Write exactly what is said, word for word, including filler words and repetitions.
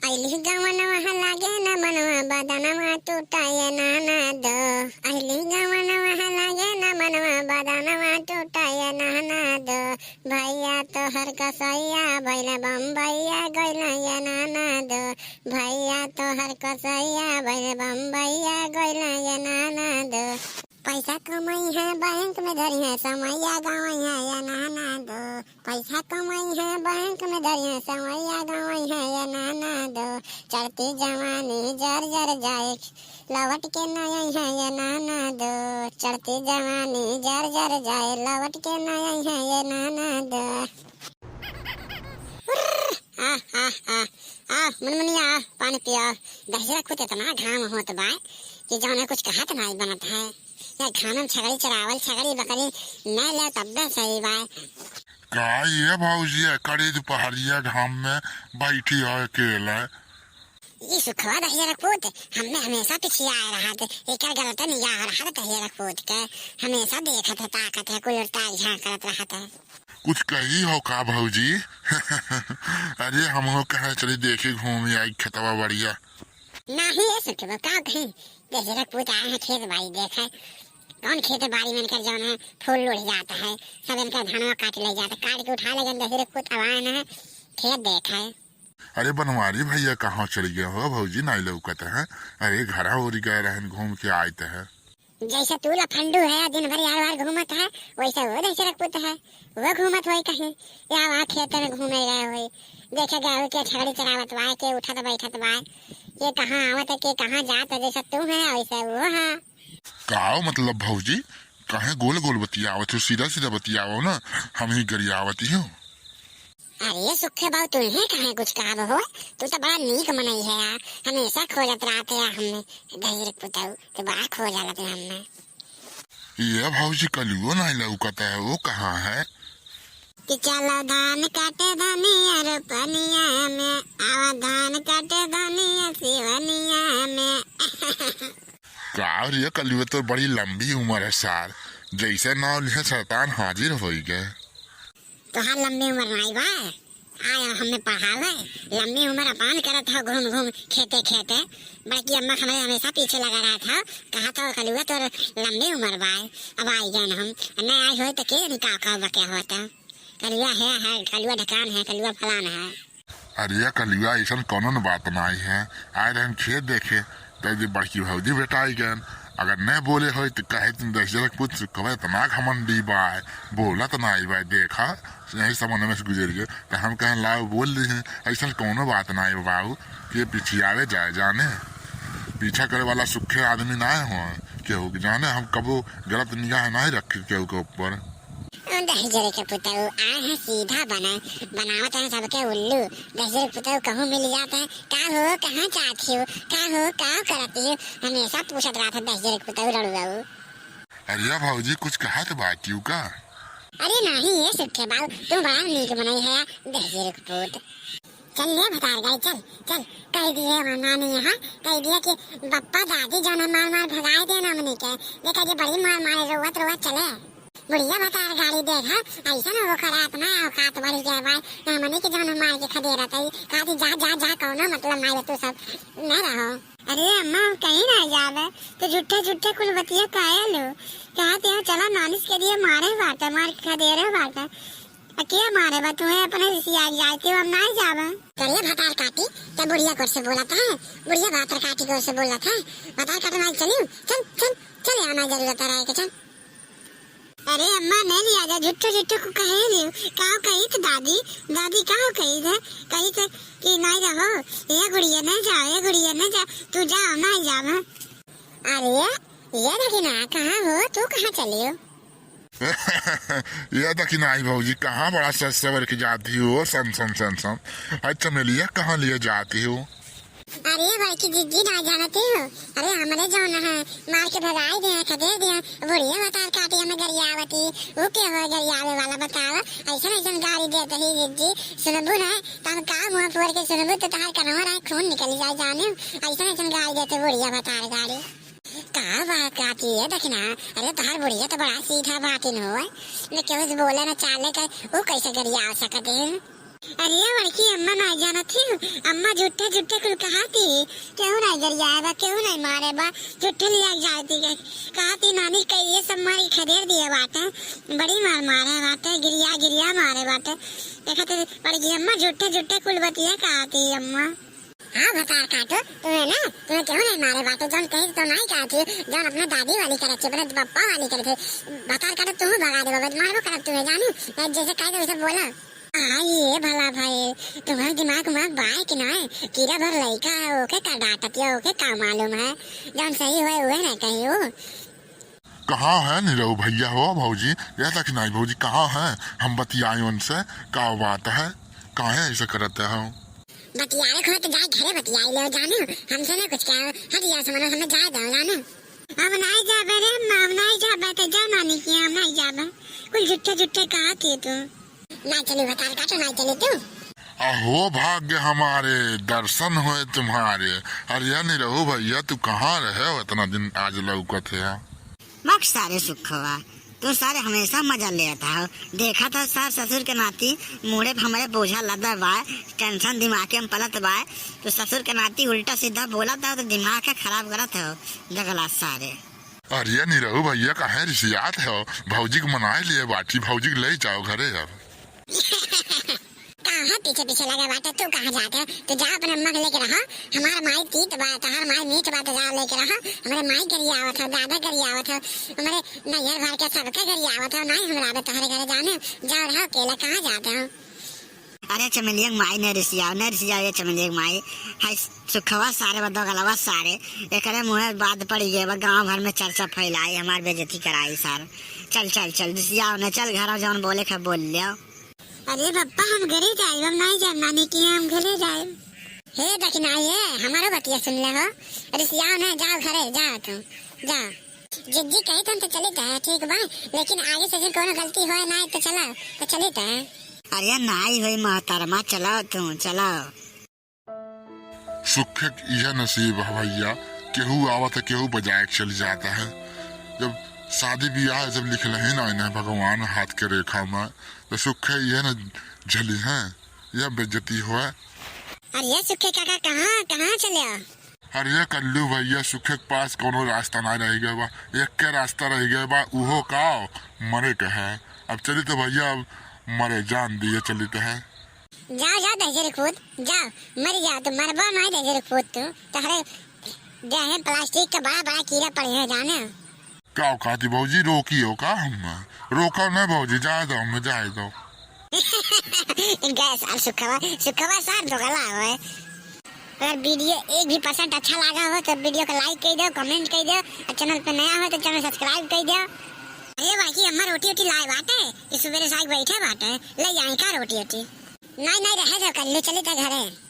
अइली गवनवा लागे न मनवा बदनवा टूटा ये नाना दो। अइली गवनवा लागे न मनवा बदनवा टूटा ये नाना दो। भैया तोहर कसैया भइल बम्बैया गइल ये नाना दो। भैया तोहर कसैया भइल बम्बैया गइल ये नाना दो। पैसा कमइहे बैंक में धरिहे समैया गवइहे ये नाना दो। पैसा कमइहे बैंक में धरिहे समैया गवइहे ये नाना दो। चढ़ती जवानी जर जर जाए लवट के न अइहे ये नाना दो। चढ़ती जवानी जर जर जाए लवट के न अइहे ये नाना दो। आ, आ, आ, आ, मुनमुनिया, आ, पानी पिया। दहिजरा कुत इतना घाम होत बा कि जौन है कुछ कहत नाई बनत है। या घाम में छगड़ी चरावल, छगड़ी बकरी न ले तब्बे सही बा। का ये भौजी, कड़ी दुपहरिया घाम में बैठी हो अकेला? ई सुखवा दहिजरा पूत, हमें हमेशा पिछियाए रहत, एकर गलत निगाह रहत दहिजरा पूत के, हमेशा देखत है, ताकत है, कुल उल्टा झांक करत रहत है। कुछ कही हो का भौजी? अरे हमहू कहे चली देखी घूमी आई खेतवा बढ़िया। नाही ए सुखवा, का कही, दहिजरा पूत आए हैं खेत बाड़ी देखे, कौन खेत बाड़ी में इनकर जौन है फूल उड़ जाता है, सब इनका धनवा काट ले जाता, काट के उठा ले गए दहिजरा पूत, अब आए हैं खेत देखे। अरे बनवारी भैया, कहाँ चल गए हो भौजी, नाई लौकत है? अरे घरा ओरी गए रहन, घूम के आइत है। जैसे तू लफंडू है, दिन भर यार वार घूमत है, वैसे वो दहिजरा पूत है, वो घूमत होई कहीं, या वहाँ खेत में घूमे गए होई, देखे गए होई के छगड़ी चरावत बा, के उठत बैठत बा, के कहाँ आवत है, के कहाँ जात है, जैसे तू है वैसे वो है। का मतलब भौजी, काहे गोल गोल बतियावत हो, सीधा सीधा बतियावो ना, हम ही गरियावत ही हो। अरे सुखे बाबू, तुहे काहे कुछ कहब हो? तू तो बड़ा नीक मनई है यार, हमेशा खोजत रहत है हमें दहिजरा पूत, तू बड़ा खोज आलत है हमें। ये भौजी कलुओ नाई लौकत है, वो कहाँ है? कि चलो धान काटे धनिया रोपनिया में, आवा धान काटे धनिया सिवनिया में। का रे कलुआ, तो बड़ी लंबी उम्र है सार, जैसे नाव लिहे शैतान हाजिर होई गए। तोहार लंबी उम्र नाई बा, आया हमें पढ़ावे, लंबी उम्र अपान करत हो घूम घूम खेते खेते। बड़की अम्मा हमारे हमेशा पीछे लगा रहत हो, कहा तो कलुआ तोर लंबी उम्र बा, अब आई गए हम, न आई होई तो के जानी का का बके होता। कलुआ है, है, कलुआ ढकान है, कलुआ फलान है। अरे कलुआ, ऐसन कौनो न बात नाई है। आए रहन खेत देखे, तो जे बड़की भौजी भेटाई गन। अगर न बोले होई तो कहे तुम दहिजरा पूत, कहे इतना घमंडी बा, बोलत नाई बा, देखा, यही समझ में से गुजर गए। तो हम कहें लाओ बोल ली हैं, ऐसन कौनो बात नाई बा बाबू, के पिछियावे जाए जाने। पीछा करे वाला सुखे आदमी नाई हो, केहू के जाने हम कबो गलत निगाह नाई रखे केहू के ऊपर। दहिजरे के पुतऊ आए हैं सीधा बने, बनावत हैं सबके उल्लू। दहिजरे के पुतऊ कहूँ मिल जात है, "का हो, कहाँ जात हो? का हो, का करत हो?" हमेशा पूछत रहत है दहिजरे के पुतऊ रड़ुआऊ। अरे भौजी, कुछ कहत बा क्यों का? अरे नाही, ये सुखे बाबू, तू बड़ा नीक मनई है, दहिजरे के पूत। चल ले भतार गाड़ी, चल, चल, कह दिए वहाँ नानी यहाँ, कह दिए कि बप्पा दादी जौन है मार मार भगाए देना हमनी के। देखा जे बड़ी मार मारे, रोवत रोवत चले। बुढ़िया भतार गाड़ी देखा, ऐसा ना वो करा, इतना औकात बढ़ गया भाई, हमनी के जौन मार के खदेरत है, कहती जा, जा, जा, कौनो मतलब नहीं है, तू सब न रहो। अरे अम्मा, हम कहीं ना जावे, तो झूठे झूठे कुल बतिया काहे लो? कहते हैं चला नानिस के दिए मारे बाटे, मार के खदेरे बाटे। अ के मारे बा तुहे, अपने रिसिया जाए के हम नाई जाबे। करिया भतार काटी, ते बुढ़िया कोर से बोलत है, बुढ़िया भतार काटी कोर से बोलत है, भतार काटन वाली चलियो, चल, चल, चल, आना जरूरत है रहे के, चल। अरे अम्मा, नहीं लिया जा, झुट्ठो, झुट्ठो को कहे लियो, काव कही थे दादी, दादी काव कही थे, कही थे कि नहीं रहो, ये गुड़िया नहीं जाओ, ये गुड़िया नहीं जाओ, तू जाओ, नहीं जाओ। अरे, ये देखी ना, कहाँ हो, तू कहाँ चलियो? ये देखी ना आई भौजी, कहाँ बड़ा सज सवर के जाती हो, सन, सन, सन, सन। अच्छा, चमेलिया कहाँ लिए जाती हो? अरे, बड़की जिज्जी ना जानती हो? अरे, हमरे जौन है, मार के भगाई दे, खदेड़ दे, बुढ़िया भतार काटी हमें गरियावती। वो के हो गरियावे वाला, बतावा? ऐसन, ऐसन गारी देत ही जिज्जी, सुनबू ना, तो हम का मुँह फोर के सुनबू, तो तहार कनवा रहे, खून निकल जाए, जाने। ऐसन, ऐसन गारी देते बुढ़िया भतार गारी। का बा काकी, ये देखी ना, अरे तोहार बुढ़िया तो बड़ा सीधा बाटिन हो, न केहू से बोले न चाले के, ऊ कैसे गरिया सकत है? अरे बड़की अम्मा, नाहीं जानत ही, अम्मा झूठे झूठे कुल कहत ही, केहू नाहीं गरियाए बा, केहू नाहीं मारे बा, झूठे लिया जाए थी, कहत ही नानी कहिए सब मारी खदेड़ दिए बाटे, बड़ी मार मारे बाटे, गरिया गरिया मारे बाटे। देखत ही बड़की अम्मा झूठे झूठे कुल बतिया कहत ही अम्मा। हाँ भतार काटो, तुम्हें ना, तुम्हें केहू नाहीं मारे बाटे, जौन कही तो नाहीं कहत ही, जौन अपने दादी वाली करत ही, अपने पप्पा वाली करत ही, भतार काटो तुहू भगा देबो, मारबो करब तुम्हें जानू, जैसे कहे तो वैसे बोला। हाँ, ये भला भाई, तुम्हार दिमाग उमाग बाय कि नाय? कीड़ा भर लइका है, ओके का डांटत या, ओके का मालूम है? जौन सही होए, उहे ना कही हो। कहाँ है निरहू भैया हो भौजी? या तक नाई भौजी, कहाँ है? हम बतियाई उनसे, का बात है? काहे ऐसे करत हो? बतियाए को तो जाए घरे बतियाई ले जाने, हमसे ना कुछ कहो, हट या समझो, हमें जाए दो जाने। हम नाई जाबे रे अम्मा, हम नाई जाबे, तो जा नानी के, हम नाई जाबे। कुल झूठे झूठे कहत ही तू। ना चली भतार काटो, ना चली तू। अहो भाग्य हमारे, दर्शन होए तुम्हारे। अरे या निरहू भैया, तू कहाँ रहे हो इतना दिन, आज लौकत है? बक सारे सुखवा, तू सारे हमेशा मजा लेत हो। देखत हो सार ससुर के नाती, मूड़े पे हमरे बोझा लदा बा, tension दिमागे में पलत बा, तो ससुर के नाती उल्टा सीधा बोलत हो, तो दिमाग के खराब करत हो, जगला सारे। अरे निरहू भैया, काहे रिसियात हो? भौजी के मनाए लिए बाटी, भौजी के ले जाओ घरे अब। कहाँ पीछे पीछे लगे बाटे, तू कहाँ जात हो? तू जा अपने अम्मा के लेके रहो, हमार माई तीत बा, तोहार माई मीठ बा, तो जा लेके रहो। हमरे माई गरियावत हो, दादा गरियावत हो, हमरे नैहर भर के सबके गरियावत हो, नाहीं हमरा बे तोहरे घरे जाने, जाओ रहो अकेला, कहाँ जात हो? अरे चमेलिया के माई, न रिसियाओ, न रिसियाओ, ये चमेलिया के माई, हाय सुखवा सारे बा, दोगलवा सारे, एकरे मुँहे बात पड़ी गए बा, गाँव भर में चर्चा फैलाई, हमार बेइज्जती कराई सार। चल, चल, चल, रिसियाओ न, चल घर जौन बोले के बोल लियो। अरे पप्पा, हम घरे जाइब, हम नाहीं जाइब नानी के, हम घरे जाइब। हे दखिनाई, हे, हमारो बतिया सुन ले हो। रिसियाओ न, जाओ घरे, जाओ तू, जाओ। जिज्जी कही तो हम तो चलित है, ठीक बा, लेकिन आगे से फिर कोनो गलती होए ना तो चला, तो चलित है। अरे नाई होई मोहतरमा, चलाओ तू, चलाओ। सुखे के इहे नसीब है भैया, केहू आवत है, केहू बजाए के चली जात है। जब शादी बियाह जब लिखल ही ना है भगवान हाथ के रेखा में, तो सुखे इहे न झली है, यह बेइज्जती होए। अरे सुखे काका, कहाँ, कहाँ चले आ? अरे कल्लू भैया, सुखे के पास कोनो रास्ता ना रह गए बा, एक के रास्ता रह गए बा, उहो का, मरे के है। अब चली तो भैया, अब मरे जान दिए, चली तो है। जाओ, जाओ, दहिजर कूद, जाओ, मर जाओ, तू मरबो नाहीं, दहिजर कूद तू, तोहरे देह में प्लास्टिक के बड़ा बड़ा कीड़ा पड़े हैं, जाने। का कहती भौजी, रोकी हो का हम? रोको न भौजी, जाए दो, हमें जाए दो। गए सार सुखवा, सुखवा सार दोगला होए। अगर video एक भी percent अच्छा लागा हो तो video को like कर दो, comment कर दो, और channel पे नया हो तो channel subscribe कर दो। अरे बाकी अम्मा रोटी वोटी लाए बाटे कि सुबेरे साग बैठे बाटे, ले आई का रोटी वोटी? नाहीं, नाहीं, रहे दो, कल्लू चली तो घरे।